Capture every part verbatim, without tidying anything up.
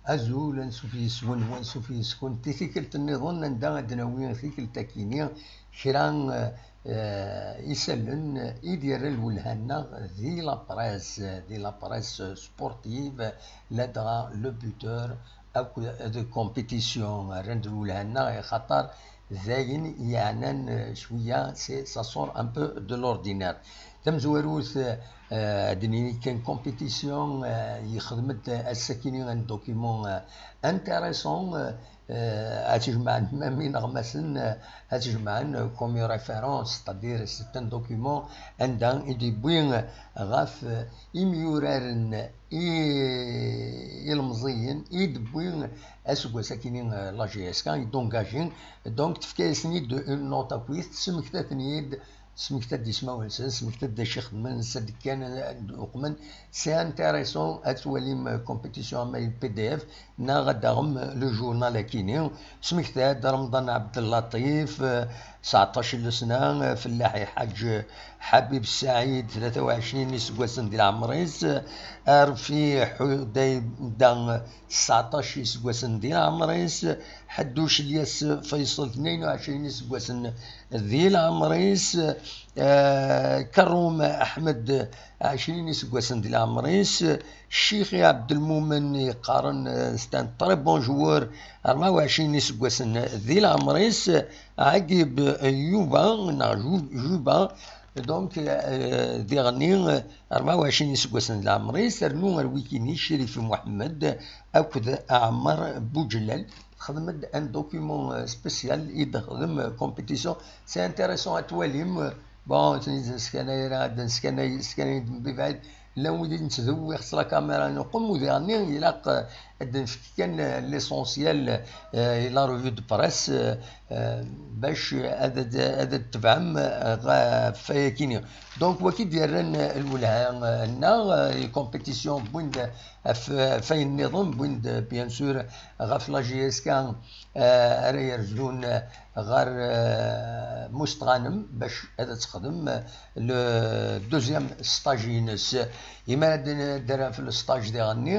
Azul, ansuf yes-wen, wansuf yes-kent i tikkelt nniḍen anda ad d-nawi tikkelt-akini kra, eh, isallen i d-yerra lwelha-nneɣ di la presse, di la presse sportive, ladɣa le buteur akked de compétition, rran-d lwelha-nneɣ, axaṭer d ayen yeɛnan, eh, cwiya, c'est, ça sort un peu de l'ordinaire. Tamezwarut, eh, ad d-nini kan compétition, eh, yexdem-d ass-akini un document, eh, intéressant, eh, eh, ad tjemɛen même ineɣmasen, eh, ad tjemɛen comme référence, c'est-à-dire c'est un document anda i d-yewwi ɣef, eh, imyuraren i, ilemẓiyen i d-wwi aseggas-akini, eh, la J S K, i d-engagin. Donc, tefka-yasen-id une note akkit, tesmekta-ten-id, tesmekta-d ismawen-nsen, tesmekta-d d acu i xedmen, s ad kkan, ad uqmen. C'est intéressant, ad twalim, eh, compétition ama P D F, neɣ ad d-taɣem, eh, le journal-akini. Tesmekta-d Remḍan Ɛebdellaṭif, eh, tseɛṭac n lesna, eh, Fellaḥ Iḥaǧ Ḥabib Saɛid, tlata u ɛecrin iseggasen di leɛmer-is, Arfi Ḥudayda, tseɛṭac iseggasen di leɛmer-is, Ḥedduc Ilyas Faysel, tnayen u ɛecrin iseggasen di leɛmer-is, eh, Karum Aḥmed, ɛecrin iseggasen di leɛmer-is, Ccix Ɛebdelmumen yeqqaren, eh, c'est un très bon joueur, rebɛa u ɛecrin iseggasen di leɛmer-is, Ɛagib Yuba, neɣ Ju-, Juba, donc, eh, diɣenni, eh, rebɛa u ɛecrin iseggasen di leɛmer-is, rnu ar wikini Crif Muḥemmed akked Ɛmer Buǧellal, texdem-d un document, eh, spécial i d-texdem, eh, compétition. C'est intéressant ad twalim, eh, bon, ad ten-id-neskanay ara, ad d-neskanay, skanay-d mebɛid, llan wid i d-nettdewwiɣ s la caméra n uqem, u diɣenni ilaq, eh, ad d-nefk kan, eh, l'essentiel, eh, i la revue de presse, eh, eh, bac ad, ad, ad tebɛem, eh, ɣef wayakini. Donc, waki d-yerran, eh, lwelha, eh, nneɣ, eh, i compétition wwin-d ɣef, ɣef wayen nniḍen, wwin-d, bien sûr, ɣef la J S K, eh, ara yerzun, eh, ɣer, eh, Mustɣanem bac ad texdem, eh, le deuxième stage-ines. Imi ara d-, d-, ara ɣef le stage diɣenni,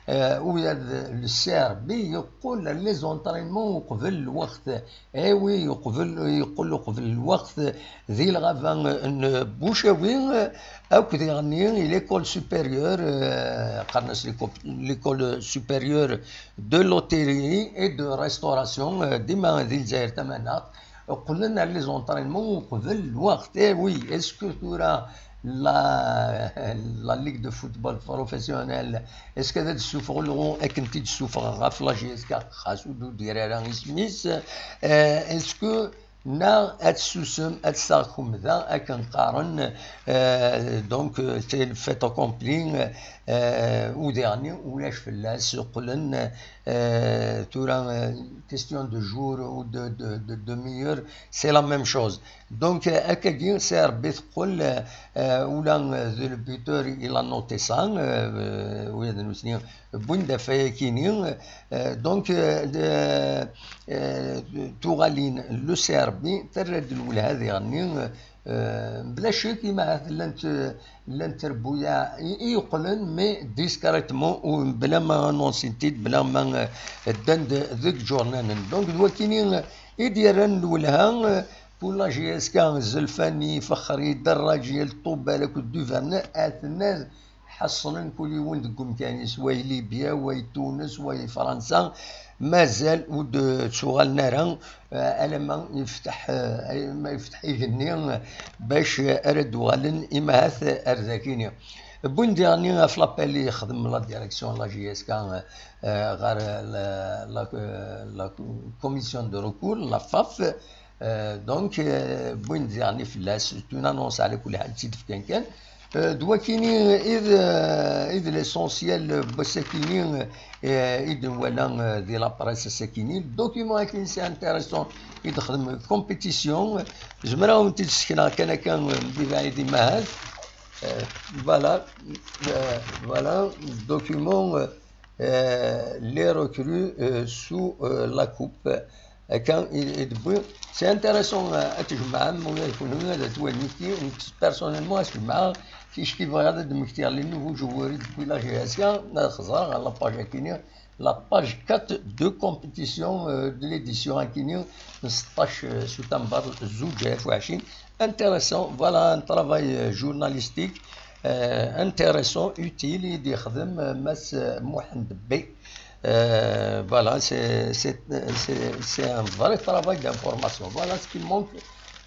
eh, ula d le C R B yeqqel les entraînements uqbel lweqt. Eh oui, uqbel, yeqqel uqbel lweqt di lɣaba n Bucawi, akked diɣenni i l'école supérieure, eh, qqaren-as l'éco-, l'école supérieure de l'hôtellerie et de restauration, eh, dima di Lezzayer Tamaneɣt, qqlen ar les entraînements uqbel lweqt. Eh oui, est-ce que tura la, la Ligue de football professionnel, est-ce que ad d-ssufɣen lɣu akken t-id-ssufɣeɣ ɣef la J S K, xas ur d-udir ara isem-is, eh, est-ce que neɣ ad tessusem, ad tessaɣ kumda akken qqaren, eh, donc, eh, c'est le fait accompli, eh, u diɣenni ulac fell-as, qqlen, eh, tura, eh, question de jour ou de, de, de demi-heure, c'est la même chose. Donc, eh, akkagi, C R B teqqel, eh, ula, eh, d le buteur il a noté ça, eh, ula d nutni wwin-d ɣef wayakini, eh, donc, eh, de, eh, tuɣalin le C R B terra-d lwelha diɣenni, eh, bla ccek, imahat llant, llant trebbuyaɛ i, i yeqqlen, mais discrètement, u bla ma annoncin-t-id, bla ma, eh, ddan-d deg ǧurnanen. Donc, d wakini, eh, i d-yerran lwelha, eh, pour la J S K, Zelfani, Fexri, Daraǧi, Ṭubal akked Duverne, atnan ḥeṣlen kul yiwen deg umkan-is, wa i Libya, wa i Tunes, wa i Fransa, mazal ur d-ttuɣalen ara, eh, alamma yefteḥ, eh, alamma yefteḥ igenni, eh, bac, eh, ara d-uɣalen imahat ar dakini. Wwin diɣenni ɣef l'appel i yexdem la direction n la J S K, eh, ɣer la, la, la commission de recours, la FAF, Euh, donc, euh, wwin-d diɣenni fell-as, c'est une annonce ɛla kulli ḥal, d-tt-id-fkan kan. Euh, d wakini i d, euh, i d l'essentiel n wass-akini, euh, i d-nwala, euh, di la presse ass-akini. Le document-akini, c'est intéressant, i d-texdem compétition. Zemreɣ ad wen-t-id-sekneɣ kan akka, euh, mebɛid imahat. Euh, voilà, euh, voilà, document, euh, euh, les recrues, euh, sous, euh, la coupe. Akka i, i d-wwi. C'est intéressant, euh, ad tjemɛem, ula d kenwi ad twalim. Nekk personnellement ad jemɛeɣ Ticki bɣiɣ ad d-mmektiɣ les nouveaux joueurs i d-tewwi la G S K, ad xeẓreɣ ɣer la page akini, la page quatre de compétition, euh, de l'édition akini n seṭṭac, euh, septembre zuǧ alaf u ɛecrin. Intéressant, voilà un travail, euh, journalistique, euh, intéressant, utile, i d-yexdem, euh, Mass, euh, Muḥend Bey. Euh, voilà, c'est, c'est, c'est, c'est un vrai travail d'information. Voilà ce qui manque,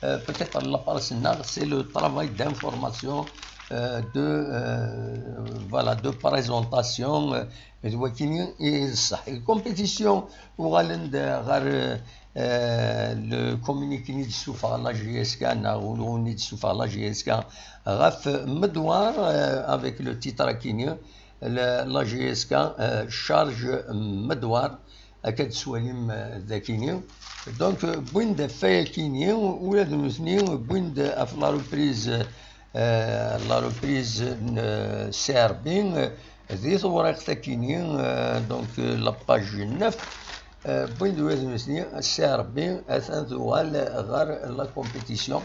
euh, peut-être à la presse, c'est le travail d'information, euh, de, euh, voilà, de présentation, euh, d wakini i d ṣṣeḥ. Compétition, uɣalen-d ɣer, euh, le communiqué-nni d-tessufeɣ la G S K, neɣ ul-, ul-nni d-tessufeɣ la G S K ɣef Medwar, euh, avec le titre akini, la, la G S K, euh, charge Medwar, akka d-teswalim, euh, dakini. Donc, euh, wwin-d ɣef wayakini, ula d nutni, wwin-d ɣef la reprise, euh, la reprise n, euh, C R B, euh, di tewriqt akini, euh, donc, euh, la page neuf, euh, wwin-d ula d nutni, C R B atan tuɣal ɣer la compétition.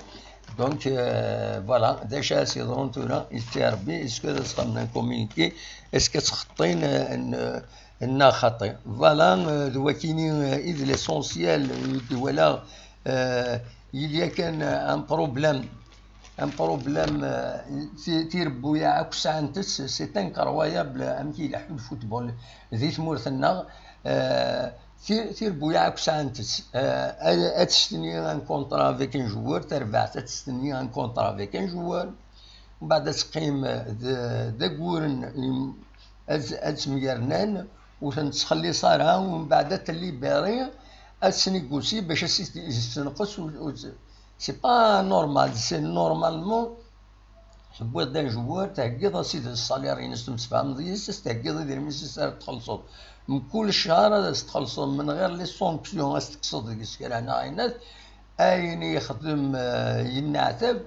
Donc, euh, voilà, d acu ara s-yeḍrun tura i C R B, est-ce que ad as-xedmen un communiqué, est-ce que ad ttxeṭṭin, euh, n, neɣ xaṭi. Voilà, euh, d wakini, euh, i d l'essentiel, euh, i d-walaɣ, euh, il y a kan, euh, un problème, un problème, euh, ti-, tirebbuyaɛ akk sɛant-tt, c'est incroyable amek i ileḥḥu le football di tmurt-nneɣ. Euh, ti-, tirebbuyaɛ akk sɛant-tt. Euh, ad, ad testenni un contrat avec un joueur, tarbaɛt ad testenni un contrat avec un joueur, mbeɛd ad teqqim d, d agguren, im-, ad, ad ttemgarnan, ur ten-tettxelliṣ ara, u mbeɛd ad t-libéri, ad t-snigusi bac ad s-, s-, tenqes, u, u, c'est pas normal, c'est normalement, tewwiḍ-d un joueur, theggiḍ-as-id ṣṣalir-ines, temsefhameḍ yis-s, theggiḍ idrimen-is ara txellṣeḍ. Mkul ccher ad as-txellṣeḍ, من غير les sanctions, ad as-tekkseḍ deg-s kra neɣ ayen, ayen yexdem, euh, yenneɛtab,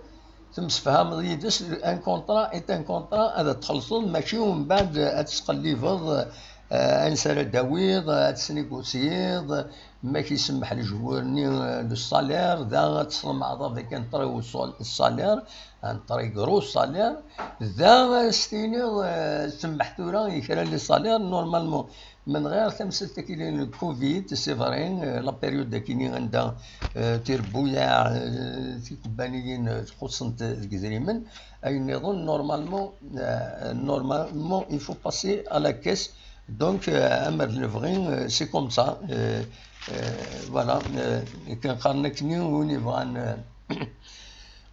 temsefhameḍ yid-s, un contrat est un contrat, ad t-txellṣeḍ, mačči umbeɛd ad tesqellibeḍ, euh, ansi ara d-tawiḍ, ad tesnigusiyeḍ, ma k-isemmeḥ lejwur-nni, euh, le salaire, da ad teslemɛeḍ avec un très haut sal-, salaire, un très gros salaire, da ad s-tiniḍ, euh, semmeḥ tura i kra n les salaires, normalement, من غير tamsalt akini n le covid, c'est vrai, euh, la période akini anda, euh, tirebbuyaɛ, euh, tikubbaniyin, euh, txuṣṣent deg idrimen, ayen nniḍen, normalement, euh, normalement, il faut passer à la caisse. Donc, euh, amer d lebɣi, euh, c'est comme ça. Euh, euh, voilà, euh, akken qqaren akkenni, win yebɣan, euh,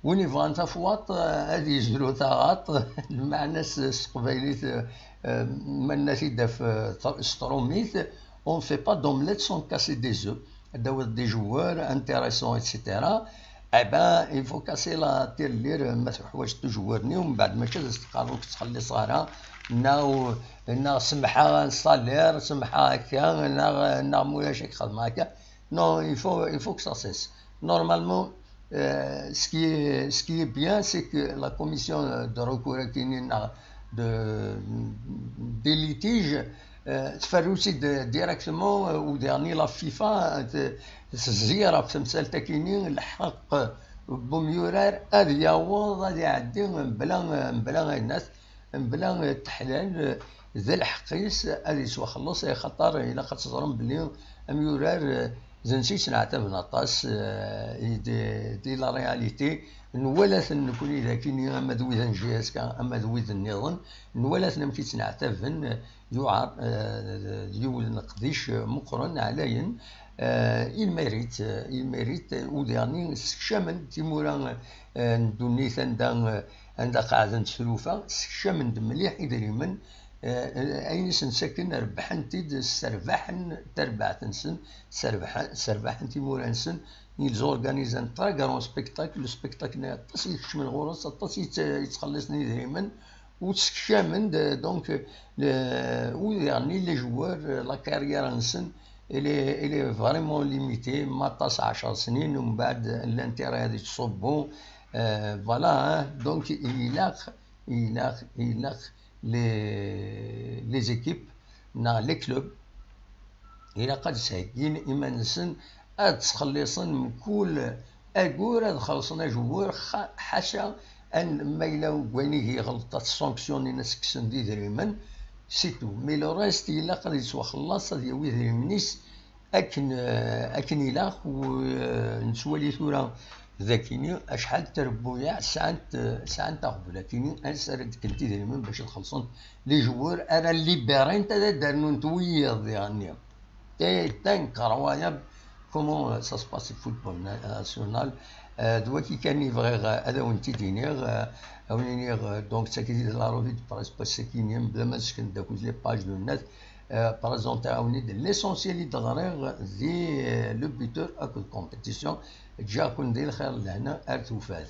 win yebɣan tafwaṭ, euh, ad yezlu taɣaṭ, lmeɛna s, s teqbaylit, euh, euh, ma nenna-t-id ɣef, euh, s tṛumit, on fait pas d'omelette sans casser des œufs. Ad d-tawiḍ des joueurs intéressants, et cetera. Eh ben, il faut casser la tirelire, ma teḥwaǧeḍ joueur-nni, u mbeɛd mačči ad as-teqqareḍ ur k-ttxelliṣeɣ ara, neɣ, neɣ semḥeɣ salaire, semḥeɣ akka, neɣ, neɣ ma ulac ad k-xedmeɣ akka. Non, il faut, il faut que ça cesse. Normalement, euh, ce qui est, ce qui est bien, c'est que la commission de recours akini, de, des litiges, euh, tferru-tt-id directement, euh, u diɣen la FIFA, euh, t-, tezzi ɣef temsalt akini, lḥeqq n umyurar ad yaweḍ ad iɛeddi mebla, mebla ayennat, mebla, euh, teḥlal, euh, d lḥeqq-is ad yettwaxelleṣ, axaṭer ilaq ad teẓrem belli amyurar, euh, d netta yettneɛtaben aṭas, euh, i d, di la réalité. Nwala-ten nekni d akini, ama d wid n G S K, ama d wid nniḍen, nwala-ten amek i ttneɛtaben, euh, yuɛer, euh, d yiwen n leqdic, euh, meqqren, ɛlayen, euh, il mérite, euh, il mérite, euh, u diɣen ssekcamen-d timura, euh, n ddunit anda, euh, anda qeɛdent tlufa, ssekcamen-d mliḥ idrimen, eh, ayen i sen-saken rebḥen-t-id s rrbeḥ n terbaɛt-nsen, s rrbeḥ, s rrbeḥ n timura-nsen. Ils organisent un très grand spectacle, le spectacle-nni aṭas i ikecmen ɣur-s, aṭas i yett-, yettxelliṣen idrimen, u ttekcamen-d, donc, le, u diɣen les joueurs, la carrière-nsen, elle est, elle est vraiment limitée, ma aṭas ɛecṛ snin, u mbeɛd l'intérêt ad yettṣubbu, euh, voilà, hein. Donc, ilaq, ilaq, ilaq les, les équipes neɣ les clubs, ilaq ad d-theggin iman-nsen, ad ttxelliṣen mkul aggur, ad xellṣen ajewwur, xa-, ḥaca Ma yella deg wayen i iɣelṭ, ad t-sanctionnin, ad s-kksen d idrimen, c'est tout. Mais le reste, ilaq ad yettwaxelleṣ, ad yawi idrimen-is akken, eh, akken ilaq. U, eh, nettwali tura d akini acḥal n trebbuyaɛ sɛant, sɛant aɣbel akini, ansi ara d-kkent idrimen bac ad xellṣent les joueurs ara libérint, ad d-rnunt wiyiḍ diɣenni. C'est incroyable comment ça se passe au football national. Euh, d waki kan i bɣiɣ ad awen-t-id-iniɣ, euh, ad awen-iniɣ, euh, donc, d tagi i d la revue de presse n wass-agi-nni, mebla ma sken-d akked les pages du net, euh, présenter awen-id l'essentiel i d-ɣriɣ di, euh, le buteur akked compétition. Ǧǧiɣ-ken di lxir d lehna ar tufat.